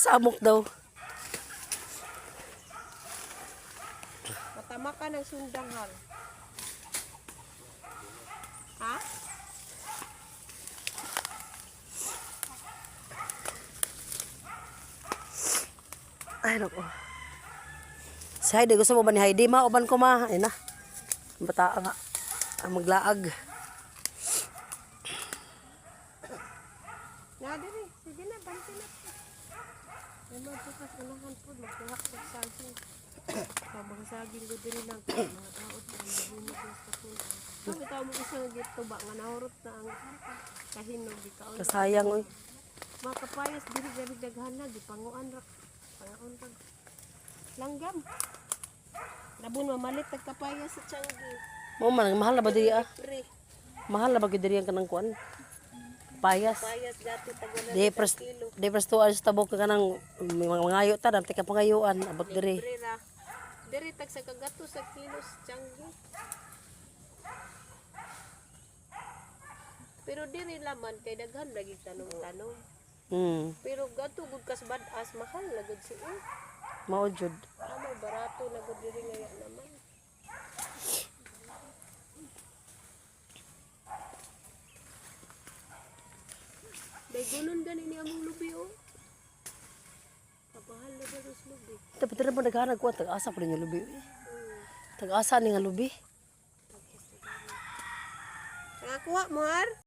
Samok daw. Matama ka ng sundang hal. Ha? Ay, nako. Si Heidi, gusto mo ba ni Heidi? Ma, uban ko ma. Ay na. Ang bata nga. Ang maglaag. Na diri, sige na, banti na. Ay mabukas unahan po, magkuha ko sa saging. Mga saging ko diri lang mga daot pero mahinog na sa po. Sabi tao mo isa nga gito ba nga nahurot na ang kahinog di kaon. Kasayang, oy. Mga kapayas diri diri daghan na gipanguan ra. Pangaon ra. Langgam. Labon mamalit tag kapayas sa Changi. Mo man, mahal na ba diri ah? Pre, Mahal na ba gyud diri ang kanang kuan? Payas. payas dati tag 100 Di pres kilo. di pres tuan sa tabok ka kanang may mga mangayo ta, dante ka pangayuan abot diri. Pre ra. Diri tag sa kagato sa kilo sa Changi. Pero diri laman kay daghan lagi tanong-tanong. Pero gato gud kas bad-as mahal na gud siya. Mao jud. Amo barato na gud diri ngaya naman. Daygunon gani ni among lubi oh. Kapahal na ba sa lubi? Dapat diri mo naghanag kuan tag-asa pa rin nga lubi. Eh. Tag-asa ni nga lubi. Nakakuha mo har?